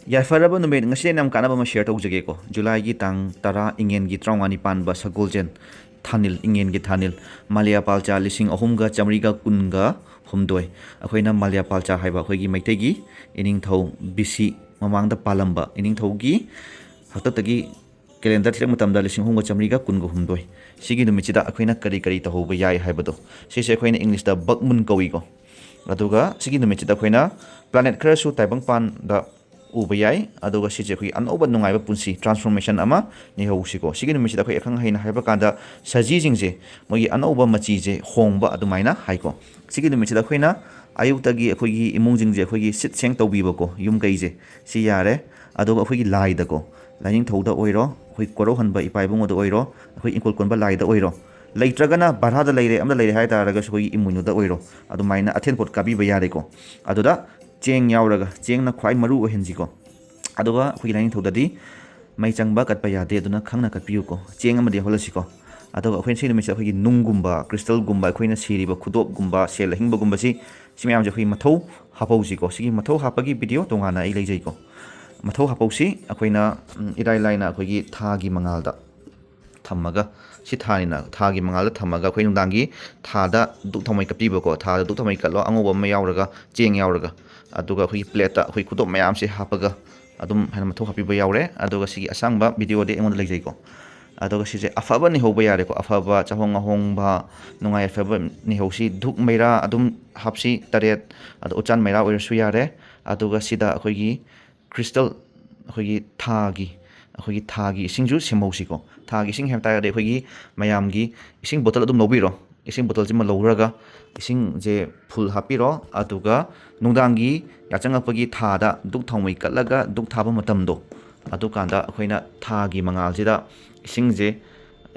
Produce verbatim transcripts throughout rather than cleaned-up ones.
ꯌꯥꯏꯐꯔꯕ ꯅꯨꯃꯤꯠ꯫ ꯉꯁꯤ ꯑꯩꯅ ꯌꯥꯝ ꯀꯥꯟꯅꯕ ꯑꯃ ꯁꯤꯌꯔ ꯇꯧꯖꯒꯦꯀꯣ꯫ ꯖꯨꯂꯥꯏꯒꯤ ꯇꯥꯡ ꯇꯔꯥ, ꯏꯉꯦꯟꯒꯤ ꯇꯔꯥꯃꯉꯥꯅꯤ ꯄꯥꯟꯕ ꯁꯒꯣꯜꯁꯦꯟ ꯊꯥꯅꯤꯜ, ꯏꯉꯦꯟꯒꯤ ꯊꯥꯅꯤꯜ, ꯃꯥꯂꯦꯌꯥ ꯄꯥꯜꯆꯥ ꯂꯤꯁꯤꯡ ꯑꯍꯨꯝꯒ ꯆꯥꯃꯔꯤꯒ ꯀꯨꯟꯒ ꯍꯨꯝꯗꯣꯏ꯫ ꯑꯩꯈꯣꯏꯅ ꯃꯥꯂꯦꯌꯥ ꯄꯥꯜꯆꯥ ꯍꯥꯏꯕ ꯑꯩꯈꯣꯏꯒꯤ ꯃꯩꯇꯩꯒꯤ ꯏꯅꯤꯡꯊꯧ ꯕꯤ ꯁꯤ ꯃꯃꯥꯡꯗ ꯄꯥꯜꯂꯝꯕ ꯏꯅꯤꯡꯊꯧꯒꯤ ꯍꯥꯛꯇꯛꯇꯒꯤ ꯀꯦꯂꯦꯟꯗꯔ ꯊꯤꯔꯛꯄ ꯃꯇꯝꯗ ꯂꯤꯁꯤꯡ ꯑꯍꯨꯝꯒ ꯆꯥꯃꯔꯤꯒ ꯀꯨꯟꯒ ꯍꯨꯝꯗꯣꯏ꯫ ꯁꯤꯒꯤ ꯅꯨꯃꯤꯠꯁꯤꯗ ꯑꯩꯈꯣꯏꯅ ꯀꯔꯤ ꯀꯔꯤ ꯇꯧꯍꯧꯕ ꯌꯥꯏ ꯍꯥꯏꯕꯗꯣ, ꯁꯤꯁꯦ ꯑꯩꯈꯣꯏꯅ ꯏꯪꯂꯤꯁꯇ ꯕꯛ ꯃꯨꯟ ꯀꯧꯏꯀꯣ꯫ ꯑꯗꯨꯒ ꯁꯤꯒꯤ ꯅꯨꯃꯤꯠꯁꯤꯗ ꯑꯩꯈꯣꯏꯅ ꯄ꯭ꯂꯥꯅꯦꯠ ꯈꯔꯁꯨ ꯇꯥꯏꯕꯪꯄꯥꯟꯗ ꯎꯕ ꯌꯥꯏ꯫ ꯑꯗꯨꯒ ꯁꯤꯁꯦ ꯑꯩꯈꯣꯏꯒꯤ ꯑꯅꯧꯕ ꯅꯨꯡꯉꯥꯏꯕ ꯄꯨꯟꯁꯤ, ꯇ꯭ꯔꯥꯟꯁꯐꯣꯔꯃꯦꯁꯟ ꯑꯃ ꯅꯤꯍꯧꯁꯤꯀꯣ꯫ ꯁꯤꯒꯤ ꯅꯨꯃꯤꯠꯁꯤꯗ ꯑꯩꯈꯣꯏ ꯑꯈꯪ ꯑꯍꯩꯅ ꯍꯥꯏꯕ ꯀꯥꯟꯗ ꯁꯖꯤꯁꯤꯡꯁꯦ ꯃꯣꯏꯒꯤ ꯑꯅꯧꯕ ꯃꯆꯤꯁꯦ ꯍꯣꯡꯕ ꯑꯗꯨꯃꯥꯏꯅ ꯍꯥꯏꯀꯣ꯫ ꯁꯤꯒꯤ ꯅꯨꯃꯤꯠꯁꯤꯗ ꯑꯩꯈꯣꯏꯅ ꯑꯌꯨꯛꯇꯒꯤ ꯑꯩꯈꯣꯏꯒꯤ ꯏꯃꯨꯡꯁꯤꯡꯁꯦ ꯑꯩꯈꯣꯏꯒꯤ ꯁꯤꯠ ꯁꯦꯡ ꯇꯧꯕꯤꯕꯀꯣ, ꯌꯨꯝ ꯀꯩꯁꯦ, ꯁꯤ ꯌꯥꯔꯦ꯫ ꯑꯗꯨꯒ ꯑꯩꯈꯣꯏꯒꯤ ꯂꯥꯏꯗꯀꯣ, ꯂꯥꯏꯅꯤꯡꯊꯧꯗ ꯑꯣꯏꯔꯣ, ꯑꯩꯈꯣꯏ ꯀꯣꯔꯧꯍꯟꯕ ꯏꯄꯥ ꯏꯕꯨꯡꯉꯣꯗ ꯑꯣꯏꯔꯣ, ꯑꯩꯈꯣꯏ ꯏꯪꯈꯣꯜ ꯀꯣꯟꯕ ꯂꯥꯏꯗ ꯑꯣꯏꯔꯣ, ꯂꯩꯇ꯭ꯔꯒꯅ ꯚꯔꯥꯗ ꯂꯩꯔꯦ, ꯑꯝꯗ ꯂꯩꯔꯦ ꯍꯥꯏ ꯇꯥꯔꯒꯁꯨ ꯑꯩꯈꯣꯏꯒꯤ ꯏꯃꯣꯏꯅꯨꯗ ꯑꯣꯏꯔꯣ, ꯑꯗꯨꯃꯥꯏꯅ ꯑꯊꯦꯟ ꯄꯣꯠ ꯀꯥꯕꯤꯕ ꯌꯥꯔꯦꯀꯣ꯫ ꯑꯗꯨꯗ ꯆꯦꯡ ꯌꯥꯎꯔꯒ, ꯆꯦꯡꯅ ꯈ꯭ꯋꯥꯏ ꯃꯔꯨ ꯑꯣꯏꯍꯟꯁꯤꯀꯣ꯫ ꯑꯗꯨꯒ ꯑꯩꯈꯣꯏꯒꯤ ꯂꯥꯏꯅꯤꯡꯊꯧꯗꯗꯤ ꯃꯩ ꯆꯪꯕ ꯀꯠꯄ ꯌꯥꯗꯦ, ꯑꯗꯨꯅ ꯈꯪꯅ ꯀꯠꯄꯤꯌꯨꯀꯣ꯫ ꯆꯦꯡ ꯑꯃꯗꯤ ꯌꯥꯎꯍꯜꯂꯁꯤꯀꯣ꯫ ꯑꯗꯨꯒ ꯑꯩꯈꯣꯏꯅ ꯁꯤ ꯅꯨꯃꯤꯠꯁꯤꯗ ꯑꯩꯈꯣꯏꯒꯤ ꯅꯨꯡꯒꯨꯝꯕ, ꯀ꯭ꯔꯤꯁꯇꯜꯒꯨꯝꯕ, ꯑꯩꯈꯣꯏꯅ ꯁꯤꯔꯤꯕ ꯈꯨꯗꯣꯞꯀꯨꯝꯕ, ꯁꯦꯜ ꯑꯍꯤꯡꯕꯒꯨꯝꯕꯁꯤ, ꯁꯤ ꯃꯌꯥꯝꯁꯦ ꯑꯩꯈꯣꯏꯒꯤ ꯃꯊꯧ ꯍꯥꯞꯍꯧꯁꯤꯀꯣ꯫ ꯁꯤꯒꯤ ꯃꯊꯧ ꯍꯥꯞꯄꯒꯤ ꯚꯤꯗꯤꯑꯣ ꯇꯣꯉꯥꯟꯅ ꯑꯩ ꯂꯩꯖꯩꯀꯣ꯫ ꯃꯊꯧ ꯍꯥꯞꯍꯧꯁꯤ꯫ ꯑꯩꯈꯣꯏꯅ, ꯎꯝ, ꯏꯔꯥꯏ ꯂꯥꯏꯅ ꯑꯩꯈꯣꯏꯒꯤ ꯊꯥꯒꯤ ꯃꯉꯥꯜꯗ ꯊꯝꯃꯒ, ꯁꯤ ꯊꯥꯅꯤꯅ, ꯊꯥꯒꯤ ꯃꯉꯥꯜꯗ ꯊꯝꯃꯒ ꯑꯩꯈꯣꯏ ꯅꯨꯡꯗꯥꯡꯒꯤ ꯊꯥꯗ ꯙꯨꯛ ꯊꯥꯎꯃꯩ ꯀꯠꯄꯤꯕꯀꯣ꯫ ꯊꯥꯗ ꯙꯨꯛ ꯊꯥꯎꯃꯩ ꯀꯠꯂꯣ, ꯑꯉꯧꯕ ꯑꯃ ꯌꯥꯎꯔꯒ, ꯆꯦꯡ ꯌꯥꯎꯔꯒ, ꯑꯗꯨꯒ ꯑꯩꯈꯣꯏꯒꯤ ꯄ꯭ꯂꯦꯠꯇ ꯑꯩꯈꯣꯏ ꯈꯨꯗꯣꯞ ꯃꯌꯥꯝꯁꯦ ꯍꯥꯞꯄꯒ ꯑꯗꯨꯝ ꯍꯥꯏꯅ ꯃꯊꯧ ꯍꯥꯞꯄꯤꯕ ꯌꯥꯎꯔꯦ꯫ ꯑꯗꯨꯒ ꯁꯤꯒꯤ ꯑꯁꯥꯡꯕ ꯚꯤꯗꯤꯑꯣꯗꯤ ꯑꯩꯉꯣꯟꯗ ꯂꯩꯖꯩꯀꯣ꯫ ꯑꯗꯨꯒ ꯁꯤꯁꯦ ꯑꯐꯕ ꯅꯤꯍꯧꯕ ꯌꯥꯔꯦꯀꯣ꯫ ꯑꯐꯕ, ꯆꯥꯍꯣꯡ ꯉꯥꯍꯣꯡꯕ, ꯅꯨꯡꯉꯥꯏ ꯌꯥꯏꯐꯕ ꯅꯤꯍꯧꯁꯤ꯫ ꯙꯨꯛ ꯃꯩꯔꯥ ꯑꯗꯨꯝ ꯍꯥꯞꯁꯤ, ꯇꯔꯦꯠ, ꯑꯗꯣ ꯎꯆꯥꯟ ꯃꯩꯔꯥ ꯑꯣꯏꯔꯁꯨ ꯌꯥꯔꯦ꯫ ꯑꯗꯨꯒ ꯁꯤꯗ ꯑꯩꯈꯣꯏꯒꯤ ꯀ꯭ꯔꯤꯁꯇꯜ, ꯑꯩꯈꯣꯏꯒꯤ ꯊꯥꯒꯤ, ꯑꯩꯈꯣꯏꯒꯤ ꯊꯥꯒꯤ ꯏꯁꯤꯡꯁꯨ ꯁꯦꯝꯍꯧꯁꯤꯀꯣ꯫ ꯊꯥꯒꯤ ꯏꯁꯤꯡ ꯍꯥꯏꯕ ꯇꯥꯔꯒꯗꯤ ꯑꯩꯈꯣꯏꯒꯤ ꯃꯌꯥꯝꯒꯤ ꯏꯁꯤꯡ ꯕꯣꯇꯜ ꯑꯗꯨꯝ ꯂꯧꯕꯤꯔꯣ꯫ ꯏꯁꯤꯡ ꯕꯣꯇꯜꯁꯤꯃ ꯂꯧꯔꯒ ꯏꯁꯤꯡꯁꯦ ꯐꯨꯜ ꯍꯥꯞꯄꯤꯔꯣ꯫ ꯑꯗꯨꯒ ꯅꯨꯡꯗꯥꯡꯒꯤ ꯌꯥꯆꯪꯉꯛꯄꯒꯤ ꯊꯥꯗ ꯙꯨꯛ ꯊꯥꯎꯃꯩ ꯀꯠꯂꯒ ꯙꯨꯛ ꯊꯥꯕ ꯃꯇꯝꯗꯣ, ꯑꯗꯨꯀꯥꯟꯗ ꯑꯩꯈꯣꯏꯅ ꯊꯥꯒꯤ ꯃꯉꯥꯜꯁꯤꯗ ꯏꯁꯤꯡꯁꯦ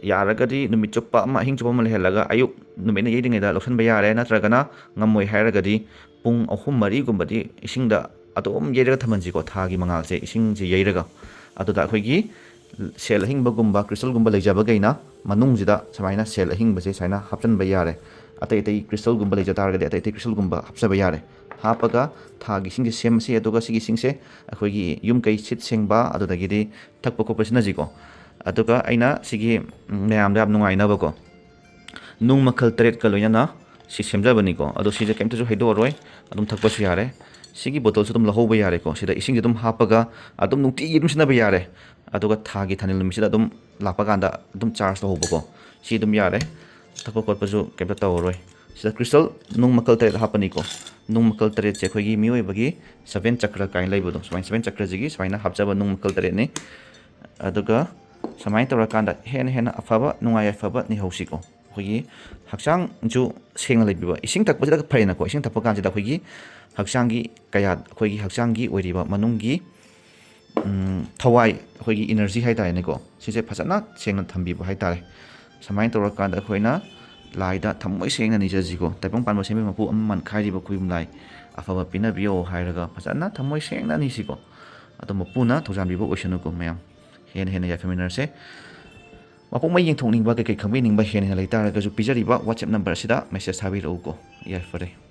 ꯌꯥꯔꯒꯗꯤ ꯅꯨꯃꯤꯠ ꯆꯨꯞꯄ ꯑꯃ, ꯑꯍꯤꯡ ꯆꯨꯞꯄ ꯑꯃ ꯂꯩꯍꯜꯂꯒ ꯑꯌꯨꯛ ꯅꯨꯃꯤꯠꯅ ꯌꯩꯗ꯭ꯔꯤꯉꯩꯗ ꯂꯧꯁꯤꯟꯕ ꯌꯥꯔꯦ, ꯅꯠꯇ꯭ꯔꯒꯅ ꯉꯝꯃꯣꯏ ꯍꯥꯏꯔꯒꯗꯤ ꯄꯨꯡ ꯑꯍꯨꯝ ꯃꯔꯤꯒꯨꯝꯕꯗꯤ ꯏꯁꯤꯡꯗ ꯑꯗꯨꯝ ꯌꯩꯔꯒ ꯊꯝꯍꯟꯁꯤꯀꯣ, ꯊꯥꯒꯤ ꯃꯉꯥꯜꯁꯦ ꯏꯁꯤꯡꯁꯦ ꯌꯩꯔꯒ꯫ ꯑꯗꯨꯗ ꯑꯩꯈꯣꯏꯒꯤ ꯁꯦꯜ ꯑꯍꯤꯡꯕꯒꯨꯝꯕ, crystalꯒꯨꯝꯕ ꯂꯩꯖꯕꯈꯩꯅ ꯃꯅꯨꯡꯁꯤꯗ ꯁꯨꯃꯥꯏꯅ ꯁꯦꯜ ꯑꯍꯤꯡꯕꯁꯦ ꯁꯨꯃꯥꯏꯅ ꯍꯥꯞꯆꯤꯟꯕ ꯌꯥꯔꯦ꯫ ꯑꯇꯩ ꯑꯇꯩ crystalꯒꯨꯝꯕ ꯂꯩꯖ ꯇꯥꯔꯒꯗꯤ ꯑꯇꯩ ꯑꯇꯩ crystalꯒꯨꯝꯕ ꯍꯥꯞꯆꯕ ꯌꯥꯔꯦ꯫ ꯍꯥꯞꯄꯒ ꯊꯥꯒꯤ ꯏꯁꯤꯡꯁꯦ ꯁꯦꯝꯃꯁꯤ꯫ ꯑꯗꯨꯒ ꯁꯤꯒꯤ ꯏꯁꯤꯡꯁꯦ ꯑꯩꯈꯣꯏꯒꯤ ꯌꯨꯝ ꯀꯩ ꯁꯤꯠ ꯁꯦꯡꯕ, ꯑꯗꯨꯗꯒꯤꯗꯤ ꯊꯛꯄ ꯈꯣꯠꯄ ꯁꯤꯖꯤꯟꯅꯁꯤꯀꯣ꯫ ꯑꯗꯨꯒ ꯑꯩꯅ ꯁꯤꯒꯤ, ꯎꯝ, ꯃꯌꯥꯝꯗ ꯌꯥꯝ ꯅꯨꯡꯉꯥꯏꯅꯕꯀꯣ, ꯅꯨꯡ ꯃꯈꯜ ꯇꯔꯦꯠꯀ ꯂꯣꯏꯅꯅ ꯁꯤ ꯁꯦꯝꯖꯕꯅꯤꯀꯣ꯫ ꯑꯗꯣ ꯁꯤꯁꯦ ꯀꯩꯝꯇꯁꯨ ꯍꯩꯗꯣꯛꯑꯔꯣꯏ, ꯑꯗꯨꯝ ꯊꯛꯄꯁꯨ ꯌꯥꯔꯦ꯫ ꯁꯤꯒꯤ ꯕꯣꯇꯜꯁꯨ ꯑꯗꯨꯝ ꯂꯧꯍꯧꯕ ꯌꯥꯔꯦꯀꯣ꯫ ꯁꯤꯗ ꯏꯁꯤꯡꯁꯦ ꯑꯗꯨꯝ ꯍꯥꯞꯄꯒ ꯑꯗꯨꯝ ꯅꯨꯡꯇꯤꯒꯤ ꯑꯗꯨꯝ ꯁꯤꯖꯤꯟꯅꯕ ꯌꯥꯔꯦ꯫ ꯑꯗꯨꯒ ꯊꯥꯒꯤ ꯊꯥꯅꯤꯜ ꯅꯨꯃꯤꯠꯁꯤꯗ ꯑꯗꯨꯝ ꯂꯥꯛꯄ ꯀꯥꯟꯗ ꯑꯗꯨꯝ charge ꯇꯧꯍꯧꯕꯀꯣ꯫ ꯁꯤ ꯑꯗꯨꯝ ꯌꯥꯔꯦ, ꯊꯛꯄ ꯈꯣꯠꯄꯁꯨ ꯀꯩꯝꯇ ꯇꯧꯔꯔꯣꯏ꯫ ꯁꯤꯗ crystal ꯅꯨꯡ ꯃꯈꯜ ꯇꯔꯦꯠ ꯍꯥꯞꯄꯅꯤꯀꯣ꯫ ꯅꯨꯡ ꯃꯈꯜ ꯇꯔꯦꯠꯁꯦ ꯑꯩꯈꯣꯏꯒꯤ ꯃꯤꯑꯣꯏꯕꯒꯤ seven ꯆꯀ꯭ꯔ ꯀꯥꯏꯅ ꯂꯩꯕꯗꯣ, ꯁꯨꯃꯥꯏꯅ seven ꯆꯀ꯭ꯔꯁꯤꯒꯤ ꯁꯨꯃꯥꯏꯅ ꯍꯥꯞꯆꯕ ꯅꯨꯡ ꯃꯈꯜ ꯇꯔꯦꯠꯅꯤ꯫ ꯑꯗꯨꯒ ꯁꯨꯃꯥꯏꯅ ꯇꯧꯔꯀꯥꯟꯗ ꯍꯦꯟꯅ ꯍꯦꯟꯅ ꯑꯐꯕ ꯅꯨꯡꯉꯥꯏ ꯌꯥꯏꯐꯕ ꯅꯤꯍꯧꯁꯤꯀꯣ꯫ ꯑꯩꯈꯣꯏꯒꯤ ꯍꯛꯆꯥꯡꯁꯨ ꯁꯦꯡꯅ ꯂꯩꯕꯤꯕ, ꯏꯁꯤꯡ ꯊꯛꯄꯁꯤꯗ ꯐꯩꯅꯀꯣ꯫ ꯏꯁꯤꯡ ꯊꯛꯄ ꯀꯥꯟꯁꯤꯗ ꯑꯩꯈꯣꯏꯒꯤ ꯍꯛꯆꯥꯡꯒꯤ ꯀꯌꯥ, ꯑꯩꯈꯣꯏꯒꯤ ꯍꯛꯆꯥꯡꯒꯤ ꯑꯣꯏꯔꯤꯕ ꯃꯅꯨꯡꯒꯤ, ꯎꯝ, ꯊꯋꯥꯏ, ꯑꯩꯈꯣꯏꯒꯤ energy ꯍꯥꯏ ꯇꯥꯔꯦꯅꯦꯀꯣ, ꯁꯤꯁꯦ ꯐꯖꯅ ꯁꯦꯡꯅ ꯊꯝꯕꯤꯕ ꯍꯥꯏ ꯇꯥꯔꯦ꯫ ꯁꯨꯃꯥꯏꯅ ꯇꯧꯔꯀꯥꯟꯗ ꯑꯩꯈꯣꯏꯅ ꯂꯥꯏꯗ ꯊꯃꯣꯏ ꯁꯦꯡꯅ ꯅꯤꯖꯁꯤꯀꯣ꯫ ꯇꯥꯏꯕꯪ ꯄꯥꯟꯕ ꯁꯦꯝꯕ ꯃꯄꯨ ꯑꯃ ꯃꯥꯟꯈꯥꯏꯔꯤꯕ ꯈꯨꯌꯨꯝ ꯂꯥꯏ ꯑꯐꯕ ꯄꯤꯅꯕꯤꯌꯣ ꯍꯥꯏꯔꯒ ꯐꯖꯅ ꯊꯃꯣꯏ ꯁꯦꯡꯅ ꯅꯤꯁꯤꯀꯣ꯫ ꯑꯗꯣ ꯃꯄꯨꯅ ꯊꯧꯖꯥꯟꯕꯤꯕ ꯑꯣꯏꯁꯅꯨꯀꯣ ꯃꯌꯥꯝ꯫ ꯍꯦꯟꯅ ꯍꯦꯟꯅ ꯌꯥꯏꯐꯃꯤꯟꯅꯔꯁꯦ꯫ ꯃꯄꯨꯡ ꯃꯔꯩ ꯌꯦꯡꯊꯣꯛꯅꯤꯡꯕ, ꯀꯩꯀꯩ ꯈꯪꯕꯤꯅꯤꯡꯕ ꯍꯦꯟꯅ ꯍꯦꯟꯅ ꯂꯩꯇꯥꯔꯒꯁꯨ ꯄꯤꯖꯔꯤꯕ WhatsApp number ꯑꯁꯤꯗ message ꯊꯥꯕꯤꯔꯛꯎꯀꯣ꯫ ꯌꯥꯏꯐꯔꯦ꯫